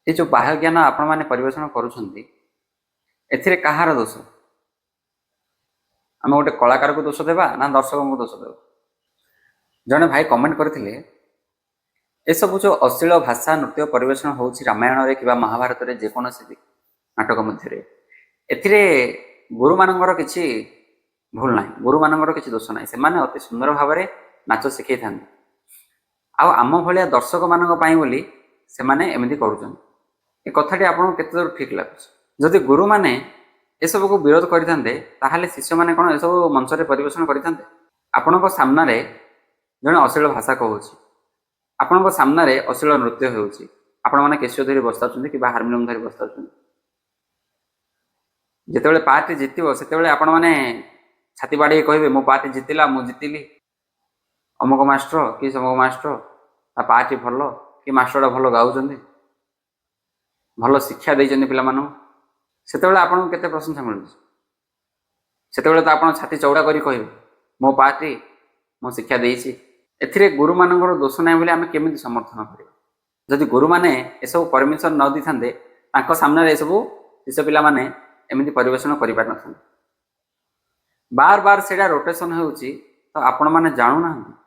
ଏ ଯେଉଁ ବାହ୍ୟ ଜ୍ଞାନ ଆପଣମାନେ ପରିବେଷଣ କରୁଛନ୍ତି, ଏଥିରେ କାହାର ଦୋଷ? ଆମେ ଗୋଟେ କଳାକାରକୁ ଦୋଷ ଦେବା ନା ଦର୍ଶକଙ୍କୁ ଦୋଷ ଦେବା? ଜଣେ ଭାଇ କମେଣ୍ଟ କରିଥିଲେ, ଏସବୁ ଯେଉଁ ଅଶ୍ଳୀଳ ଭାଷା ନୃତ୍ୟ ପରିବେଷଣ ହେଉଛି ରାମାୟଣରେ କିମ୍ବା ମହାଭାରତରେ, ଯେକୌଣସି ବି ନାଟକ ମଧ୍ୟରେ, ଏଥିରେ ଗୁରୁମାନଙ୍କର କିଛି ଭୁଲ ନାହିଁ, ଗୁରୁମାନଙ୍କର କିଛି ଦୋଷ ନାହିଁ। ସେମାନେ ଅତି ସୁନ୍ଦର ଭାବରେ ନାଚ ଶିଖେଇଥାନ୍ତି ଆଉ ଆମ ଭଳିଆ ଦର୍ଶକମାନଙ୍କ ପାଇଁ ବୋଲି ସେମାନେ ଏମିତି କରୁଛନ୍ତି। ଏ କଥାଟି ଆପଣଙ୍କୁ କେତେ ଦୂର ଠିକ୍ ଲାଗୁଛି? ଯଦି ଗୁରୁମାନେ ଏସବୁକୁ ବିରୋଧ କରିଥାନ୍ତେ, ତାହେଲେ ଶିଷ୍ୟମାନେ କ'ଣ ଏସବୁ ମଞ୍ଚରେ ପରିବେଷଣ କରିଥାନ୍ତେ? ଆପଣଙ୍କ ସାମ୍ନାରେ ଜଣେ ଅଶ୍ଳୀଳ ଭାଷା କହୁଛି, ଆପଣଙ୍କ ସାମ୍ନାରେ ଅଶ୍ଳୀଳ ନୃତ୍ୟ ହେଉଛି, ଆପଣମାନେ କେସିଓ ଧରି ବସିଥାଉଛନ୍ତି କିମ୍ବା ହାରମୋନିୟମ ଧରି ବସିଥାଉଛନ୍ତି। ଯେତେବେଳେ ପାର୍ଟି ଜିତିବ, ସେତେବେଳେ ଆପଣମାନେ ଛାତି ବାଡ଼େଇ କହିବେ, "ମୋ ପାର୍ଟି ଜିତିଲା, ମୁଁ ଜିତିଲି। ଅମକ ମାଷ୍ଟର କି ସମକ ମାଷ୍ଟର, ତା ପାର୍ଟି ଭଲ କି ମାଷ୍ଟରଟା ଭଲ ଗାଉଛନ୍ତି, ଭଲ ଶିକ୍ଷା ଦେଇଛନ୍ତି ପିଲାମାନଙ୍କୁ।" ସେତେବେଳେ ଆପଣଙ୍କୁ କେତେ ପ୍ରଶଂସା ମିଳୁଛି? ସେତେବେଳେ ତ ଆପଣ ଛାତି ଚଉଡ଼ା କରି କହିବେ, "ମୋ ପାର୍ଟି, ମୁଁ ଶିକ୍ଷା ଦେଇଛି।" ଏଥିରେ ଗୁରୁମାନଙ୍କର ଦୋଷ ନାହିଁ ବୋଲି ଆମେ କେମିତି ସମର୍ଥନ କରିବା? ଯଦି ଗୁରୁମାନେ ଏସବୁ ପରମିସନ ନ ଦେଇଥାନ୍ତେ, ତାଙ୍କ ସାମ୍ନାରେ ଏସବୁ ଶିଷ୍ୟ ପିଲାମାନେ ଏମିତି ପରିବେଷଣ କରିପାରିନଥାନ୍ତେ। ବାର ବାର ସେଇଟା ରୋଟେସନ ହେଉଛି ତ ଆପଣମାନେ ଜାଣୁନାହାନ୍ତି?